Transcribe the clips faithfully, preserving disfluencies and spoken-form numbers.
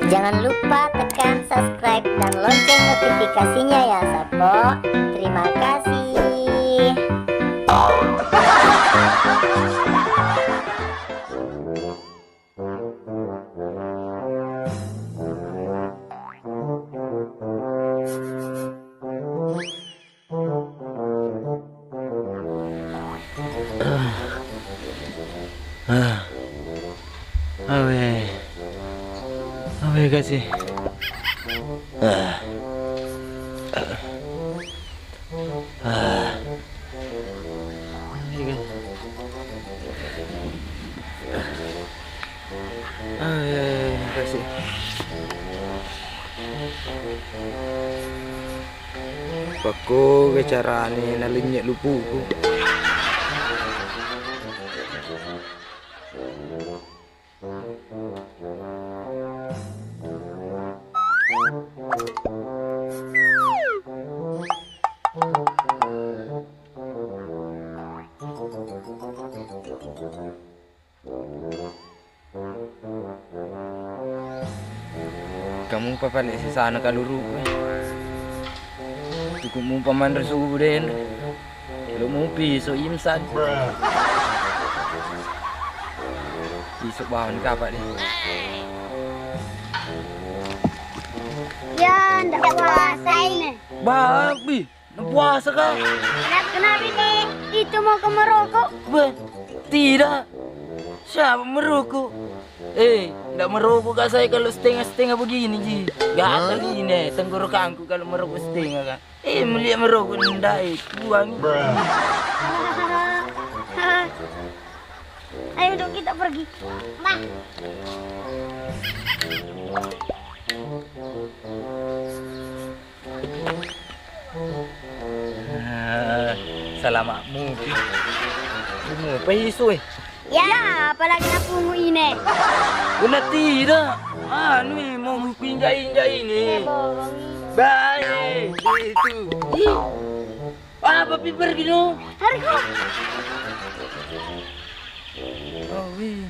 Jangan lupa tekan subscribe dan lonceng notifikasinya ya, Sappo. Terima kasih. Ah. Awe. Awe kasi. Ah. Ah. Awe kasi. Awe kasi. Pakkoga carane nalenyek lupuku. Kamu pa pale sisana kaluru. Cukup mu pamanre subu den. Lo mu piso imsan. Piso bawang kapa deh. Ya, ndak puasa ini. Babi. Puasa kah? Kenapa, kenapa ini? Itu mau ke merokok? Beh, tidak. Siapa merokok? Eh, ndak merokok kah saya kalau setengah-setengah begini ji. Gatal ini tenggorokanku kalau merokok setengah kah. Eh, melihat merokok ndak, eh, buang. Ayo dong kita pergi. Bah. Ah, salama mupi. Mupa isu, eh. Ya, apalagi napungu ine. Guna tidak. Anu, eh, mau mupi injak-injak ini. Eh, bohong. Baik, itu. Ih. Apa pi pergi no? Harga. Oh, wih.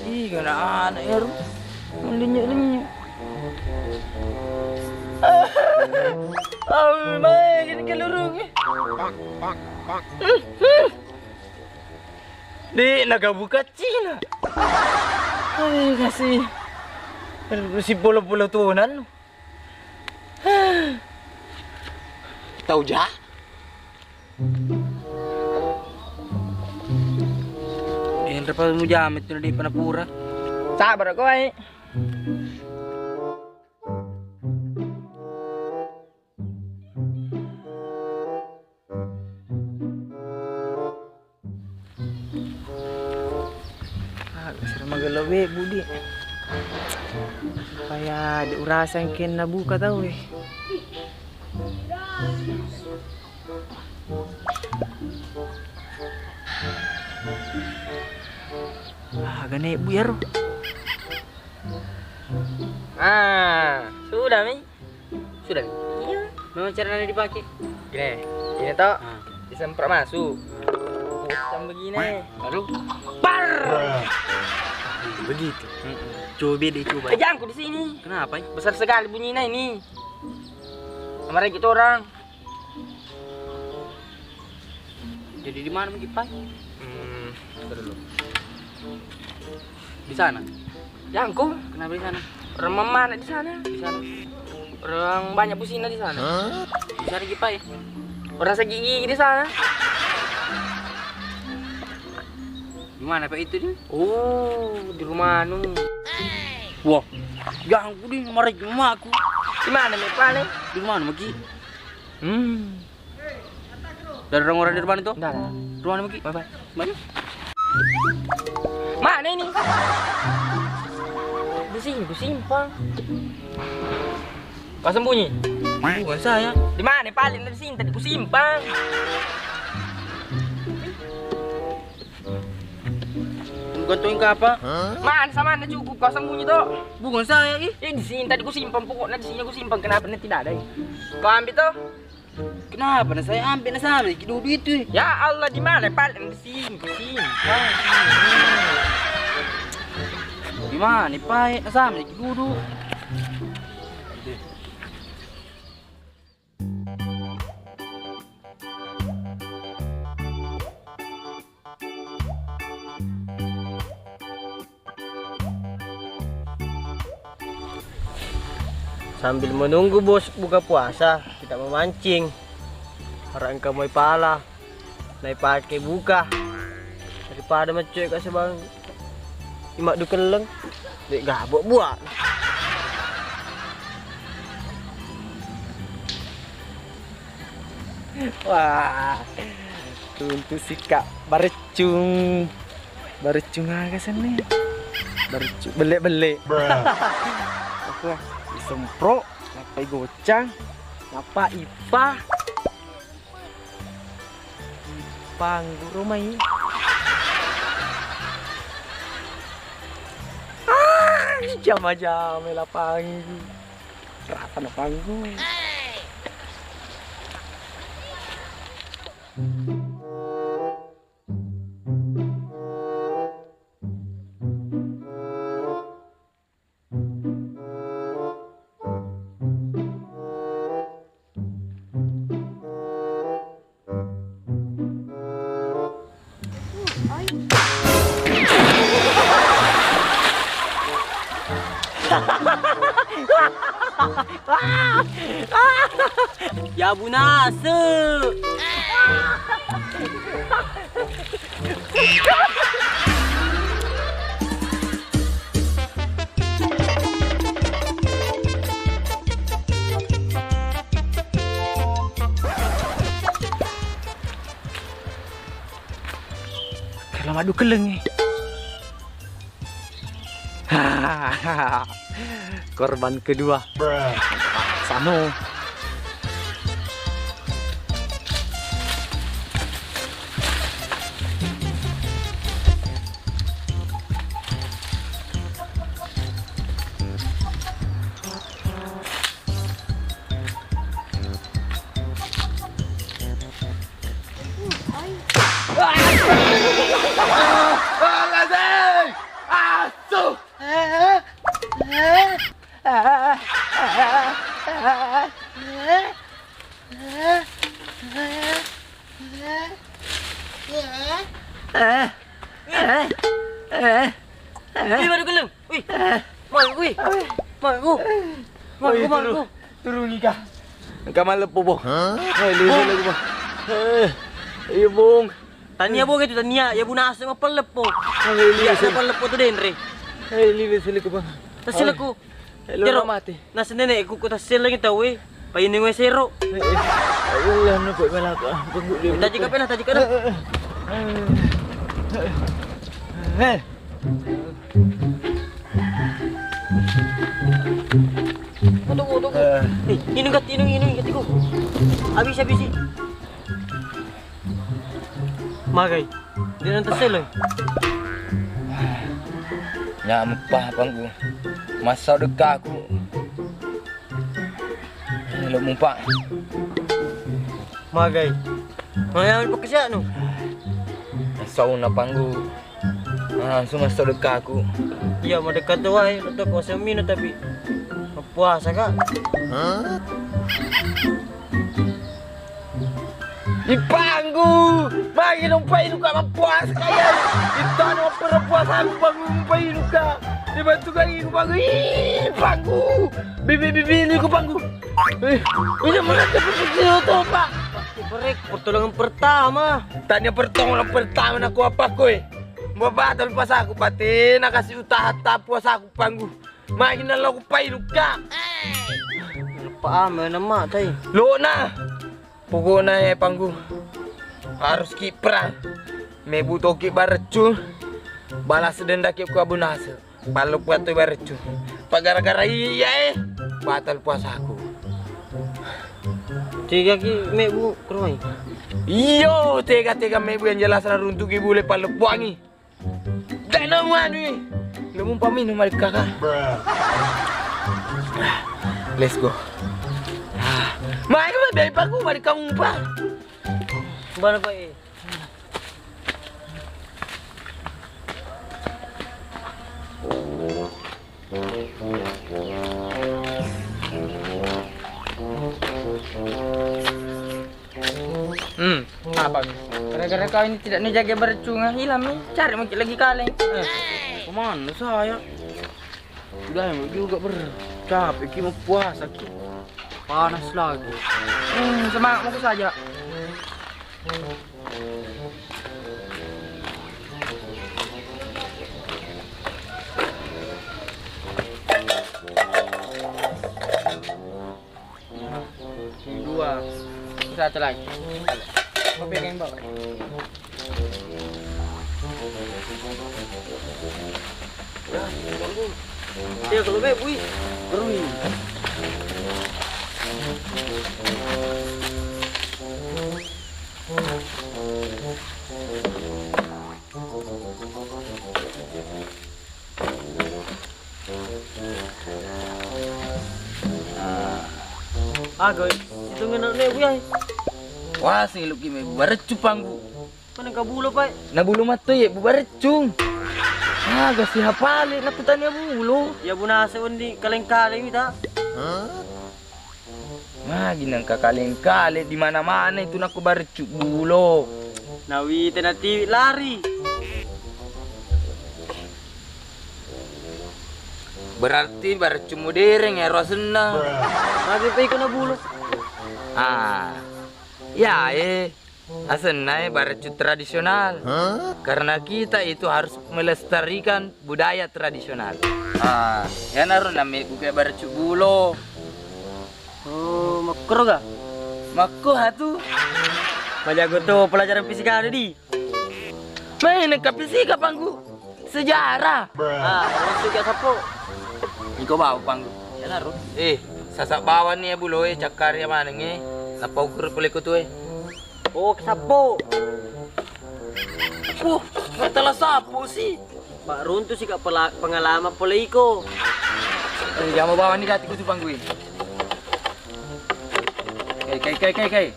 Ih, gana anak ya, Ru. Melenyuk-lenyuk. Oh, mai, gini kelurung, eh. Dek, naga buka Cina. Ayo, kasih. Si polo-polo tunan. Tau ja? Enre pa mujama tu di panapura. Sabar ko ai. Ah, sira magello we budi. Supaya de urasang kenna buka tau we. Ah, gane bu yaro. Ah, sudah mi. Sudah mi. Iya. Memang caranya dipakai. Gini, ini toh. Ah. Disemprot masuk. Pucang begini. Baru. Par. Begitu. Coba deh, coba. Eh, jangan di sini. Kenapa? Besar sekali bunyinya ini. Sama lagi tuh orang. Jadi di mana mungkin, Pai? Hmm, bentar dulu. Di sana. Jangko. Kenapa di sana? Orang mana di sana? Di sana. Orang banyak pusingnya di sana. Hah? Di sana, Gipai. Orang sakit gigi di sana. Di mana, Pak, itu, di? Oh, di rumah anu. Wah, ganggu di marah rumahku. Di mana, Pak, nih? Di rumah, Maki? Hmm. Dari orang-orang di rumah itu? Enggak ada. Rumah Maki? Bye-bye. Mana ini? Di sini, di simpang. Kau sembunyi? Bukan saya. Di mana paling di sini tadi ku simpang? Gantung ke apa? Mana sama anda cukup kau sembunyi toh? Bukan saya, ih. Eh, di sini tadi ku simpang, pokoknya di sini ku simpang. Kenapa ini tidak ada, ih? Kau ambil toh? Kenapa na saya ambil na sama iki dudu itu? Ya Allah, di mana paling di sini, di sini. Mani pae, nasama ni dudu. Sambil menunggu bos buka puasa, kita memancing. Orang engka moi pala, naipake buka. Daripada maccoe ka sebang imak dukelleng, dek gabok buak. Wah, tuntu sikak barecung. Barecung aga senni? Barecung belle-belle. Aku ah, disempro, nappai gocang, nappa ippa. Pangguru mai. Ah, jama-jama la panggu. Rata na panggu. Ya bunase. Kalau madu keleng eh. Korban kedua. Sano. Wih, baru gelem. Wih. Magu, wih. Magu. Magu, magu. Turun ika. Engka malleppo, Bong. Hah? Eh, liwe lagi, Bong. Eh, iya, Bong. Tania, Bong, itu tania. Ya, bunase mapelleppo. Eh, liwe. Ya, mapelleppo tu denre. Eh, liwe seleku, Bang. Taseleku. Eh, lo mati. Nasa nenek ku kota seleng tau, eh. Paine ngue sero. Eh, eh. Ayolah, no, kok malah aku, ah, bengkok dia. Taji kapena, taji kapena. Eh, eh, eh. Eh. Tunggu, tunggu. Eh. Eh, inung gatti, inung, inung gatti ku. Habis, habis. Magai. Dia nanti seleng. Nyampa pangku. Masa dekaku. Lo mumpa. Magai. Maya pakai siap nu. Sauna panggu. Langsung masuk dekaku. Iya, mau dekat tuh wae, untuk kau semino tapi puasa kak. Di panggu, magi nompai nuka mapuasa kaya. Di tanu perpuasa aku panggu nompai nuka. Di bantu kaki ku panggu. Ih, panggu. Bibi bibi ini ku panggu. Eh, ini mana seperti itu, Pak? Berek pertolongan pertama. Tanya pertolongan pertama nak apa kue? Mau batal puasaku, pati nak kasih utah tak puasaku panggu. Makin lo ku pai luka. Lupa ama nama tai. Lo na. Pokoknya ya panggu. Harus ki perang. Mebu toki barecu. Balas dendam ki ku Abu Nasir. Pallu puattu barecu. Pagara-gara iya eh. Batal puasaku. Tega ki mebu keroi. Iyo, tega-tega mebu yang jelas runtuki bule pallu puangi. Dana muanui. Lu mumpa minum mari kakak. Let's go. Ah. Mai ka bai paku mari kamu mumpa. Bana ko eh. Gara-gara kau ini tidak nijaga bercunga, hilang mi. Cari mungkin lagi kaleng. Eh, kemana saya? Udah mau juga ber. Capek ki, mau puasa ki. Panas lagi. Hmm, semangat mau saja. Dua. Satu lagi. Mau pegang bawah. Iya, kalau be, Bui. Berui. Ah. Aga, itu ngena ne, Bui, ai. Wah, sing luki me bareccu panggu. Mana kabulo, Pak? Na bulo matto ye bu bareccung. Aga sihapale na kutania bulo. Ya bunasa wendi kaleng-kaleng ita. Magi nengka kaleng-kaleng di mana-mana itu nakko bareccu bulo. Nawita natiwi lari. Berarti bareccu modereng ero asenna. Magi pe iko na bulo. Ah. Ya, eh. Asenna e bareccu tradisional. Karena kita itu harus melestarikan budaya tradisional. Ah, iyanaro namebbu ke bareccu bulo. Oh, makkoro ga? Makko hatu. Majago to pelajaran fisika ada di. Main ke fisika panggu. Sejarah. Ah, masuk ya sapo. Iko bau panggu. Iyanaro. Eh, sasak bawang ni ya bulo e, cakkari maneng e. Nappa ukur pole ko tu e. Oh, sapo. Puh, matala sapo si. Pak Runtu si kak pela-, pengalaman pole iko. Eh, jama bawang ni dati kutu panggu e. Kai, kai, kai, kai, kai.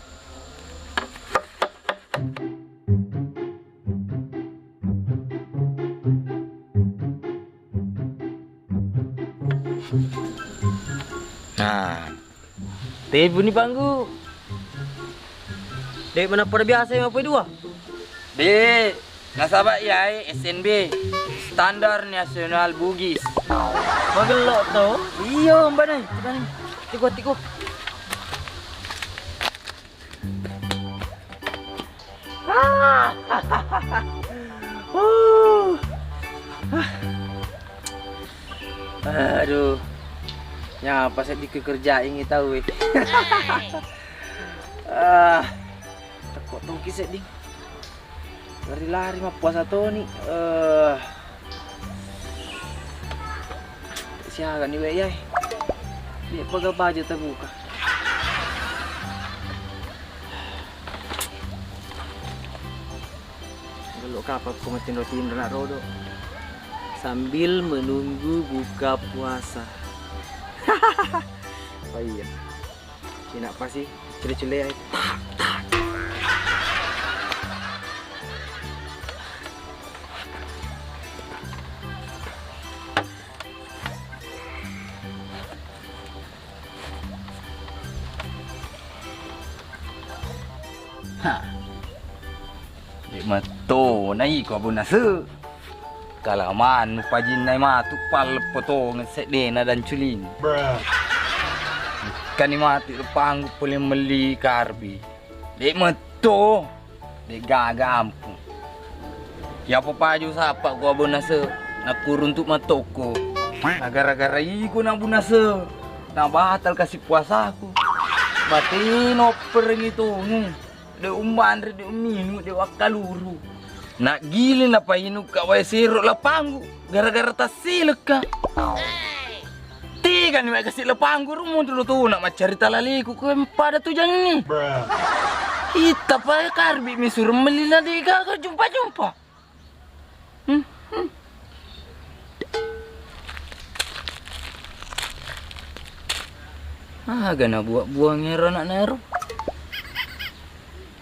Nah, tebu ni panggu. Dek mana pada biasa yang apa dua? Dek, nasaba iyai S N B, Standar Nasional Bugis. Magello to? Iyo, mbak nih. Tiko, tiko. Aduh. Nyapa seddi kekerjaing tau e. Ah. Teko toki seddi. Lari-lari mappuasa toni. Eh. Siaga ni we yai. Dia pega baju terbuka. Gelo kapang ko matinro-tinro na rodo sambil menunggu buka puasa. Oh iya. Cina pasi cule-cule ai. Ha. De' metto na iko abona se. Kalaman mupajinnai matu palleppo tongeng seddena danculing. Kani matu panggu pole melli karbi. De' metto. De' gaga ampung. Yapo paju sapa ko abona se nakkuruntu mattokko. Na gara-gara iko na abona se. Na batal kasi puasaku. Bateno perengi tonu. De' umbanre, de' umminu, de' wakkaluru. Naggili napainukka wae sero lapanggu gara-gara tassilekka. Tegani mai kasi lapanggu rumuntu lo tuna maccarita laleku ko pada tujanni. Itta pa karbi mi suro melli na de' gaga jumpa-jumpa. Hmm, hmm. Aga na buang-buang ero anakna ero.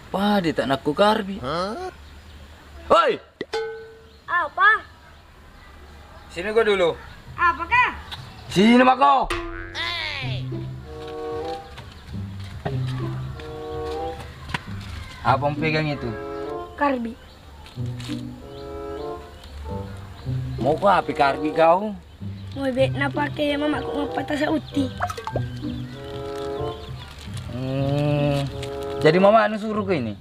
Padi tak nakku karbi. Hoi! Apa? Sini gua dulu. Apakah? Sini mako. Apa mpegang itu? Karbi. Mau ko api karbi kau? Mau be napake mamakku mappatasa utti. Hmm, jadi mama anu suruh ke ini?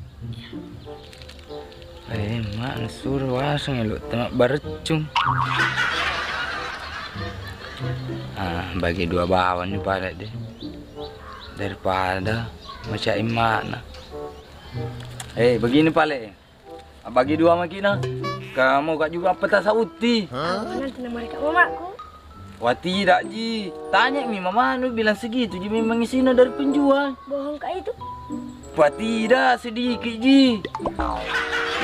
Eh, mak, suruh waseng elo tama barecung. Ah, bagi dua bawang ni pada deh. Daripada macam makna. Eh, begini pale. Bagi dua maki na. Kamu kak juga petasa utti. Aku nanti nama mereka mamaku. Wah, tidak ji. Tanya mi mamanu bilang segitu ji memang isina dari penjual. Bohong kak itu. Wah, tidak, sedikit ji.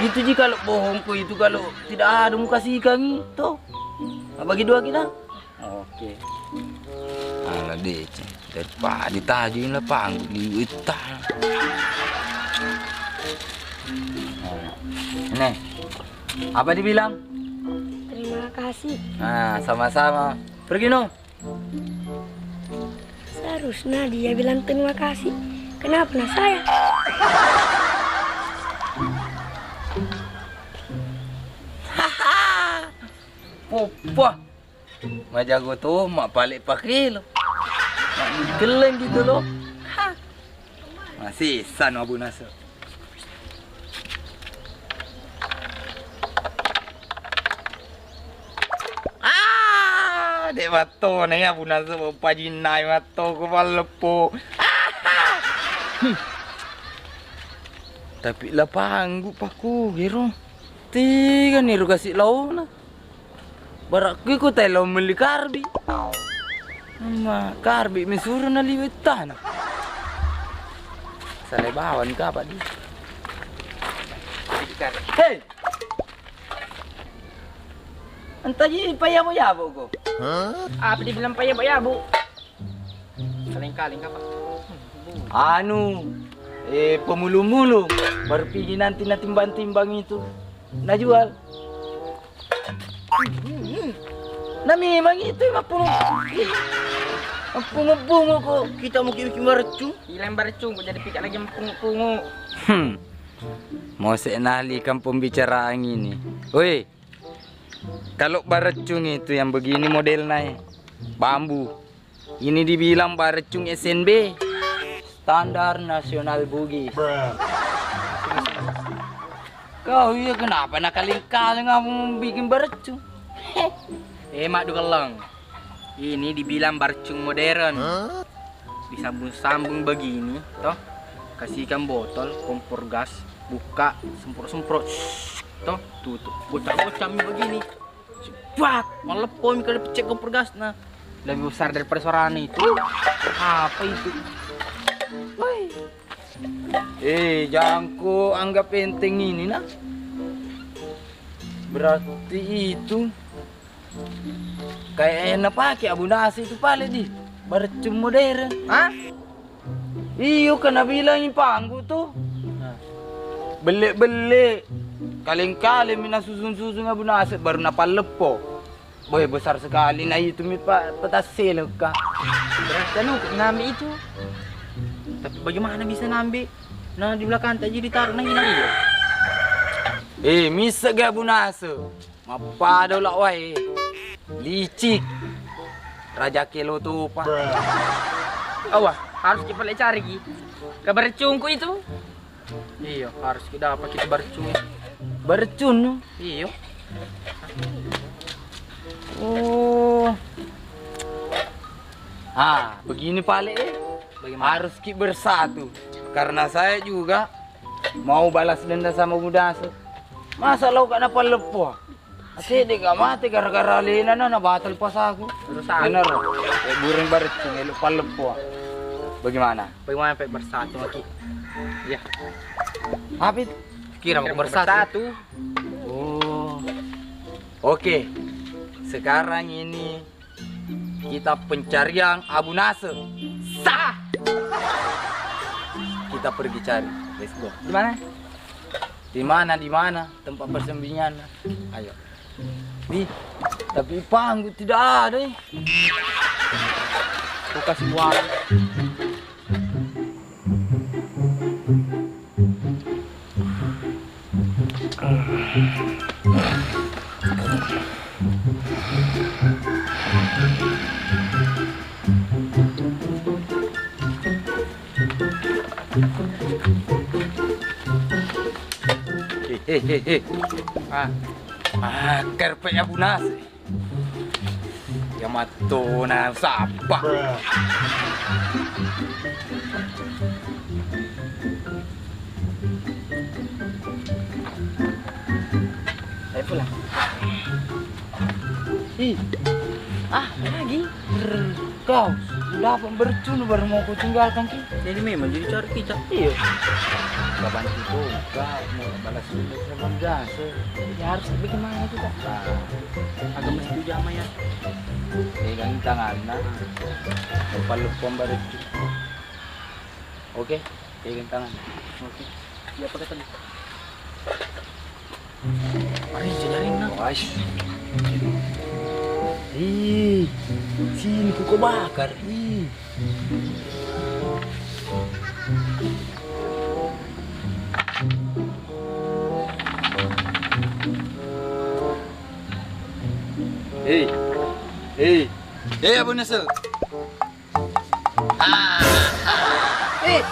Itu ji kalau bohong ko itu kalau tidak ada muka sikangi toh. Bagi dua kita. Oke. Ala deceng. Daripada tajui lapangku liwetta. Nih. Apa dibilang? Terima kasih. Nah, sama-sama. Pergi no. Seharusnya dia bilang terima kasih. Kenapa nah saya? Poppa. Majago to, mak pale pakelo. Mak dikelleng gitu lo. Ha. Masih sano Abu Nasr. Ah, dek matto na ya Abu Nasr pajinnai matto ko palleppo. Ah. Hmm. Tapi lapanggu paku gero. Tiga niru kasi laona. Barakku iko tai lao melli karbi. Amma karbi mi suro na liwe tana. Salai bawang kapa di. Hei. Anta ji payabo-yabo ko. Apa dibilang payabo-yabo? Kaleng-kaleng kapa? Anu, eh, pemulung-mulung, baru pigi nanti na timbang-timbang itu. Na jual. Na memang itu mappungu. Mappungu-pungu ko kita muki-muki mareccu. Ilang bareccu ko jadi pika lagi mappungu-pungu. Hmm. Mose nali kampung bicaraan ini. Woi, kalau bareccu itu yang begini modelnya, eh. Bambu. Ini dibilang barecung S N B, Standar Nasional Bugis. Kau iya kenapa nak kaleng-kaleng kamu bikin barecung? Eh, Mak Dukeleng. Ini dibilang barecung modern. Disambung-sambung begini, toh. Kasihkan botol, kompor gas, buka, semprot-semprot, toh, tutup. Bocah-bocah mi begini. Cepat, maleppo mi kada pecek kompor gas nah. Lebih besar daripada suaranya itu. Apa itu? Woi. Eh, jangko anggap enteng ini nah. Berarti itu kayak enak pakai Abu Nasi itu pale di barecung modern. Hah? Iyo, kan nabilangi panggu tu. Nah. Belle-belle. Kaleng-kaleng mi nasusung-susung Abu Nasib baru napalleppo. Boy, besar sekali. Nah, itu mi pa-, petas seleka. Berarti anu, ngambil itu. Tapi bagaimana bisa nambi? Nah, di belakang tadi ditaruh nah, ini dia. Eh, misa ga Abu Nasib? Mappada ulak wae. Licik. Raja kelo topa. Awah, harus kita cari ki. Kabar cungku itu. Iya, harus kita apa kita bercung. Bercun. Iya. Oh. Ah, begini pale eh. Bagaimana? Harus ki bersatu. Karena saya juga mau balas dendam sama Budase. Masa lau kak napalleppo? Ase de' ga mate gara-gara alena na, na batal puasaku. Rusak. Bener. Eh, burung barecung, elu palleppo. Bagaimana? Bagaimana pe bersatu lagi? Ya. Apa itu? Kira mau bersatu. Oh. Oke. Sekarang ini kita pencarian Abu Nasir. Sah. Kita pergi cari. Let's go. Di mana? Di mana, di mana tempat persembunyiannya? Ayo. Ih, tapi panggu tidak ada, eh. Kulkas buah. Eh, eh, eh. Ah. Ah, kerpe' Abu Nasir. Iya matto na sapa. Ayo pulang. Ih. Ah, lagi. Brr, kau, dapat bercunu baru mau kau tinggalkan ki? Jadi memang jadi cari kita. Iya. Gak bantu kau, gak mau balas dendam sama jasa. Ya harus bagaimana juga? Nah, agak mesti jama ya. Pegang tangan, nah. Lupa-lupa baru. Oke, pegang tangan. Oke. Iya, pakai tadi. Mari, jajarin, nah. Wais. Ih, sini ku kau bakar. Ih. Hei. Hei. Hei, Abu Nasir. Eh.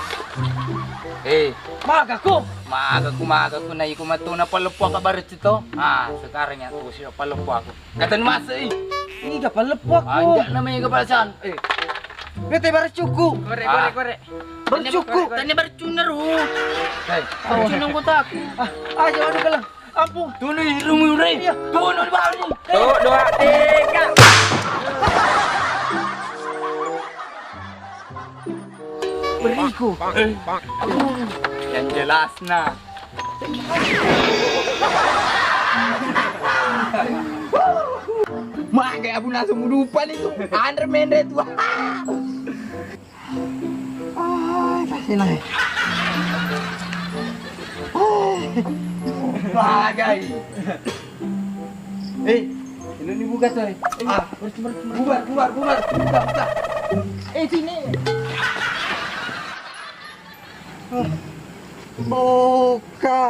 Eh. Magaku. Magaku, magaku, na iko matu na paleppo ka bareng tu to. Ah, sekarang ya tu si paleppo aku. Kata ni masa, eh. Ini gak paleppo aku. Anjak namanya ke perasaan. Eh. Bete bareng cuku. Korek, korek, korek. Bareng cuku. Tanya bareng cuna ru. Hei. Bareng cuna kota aku. Ah, aja anu kalang. Ampun. Tunu irung ure. Iya. Tunu bani. Tuh, dua, tiga. Beriku. Yang jelasna. Magai Abu Nasir mudupa ni tu. Andre mendre tu. Ai, kasih naik. Ai. Bagai. Eh, ini ni buka coy. Ah, bubar, bubar, bubar, buka, buka. Eh, sini. Buka.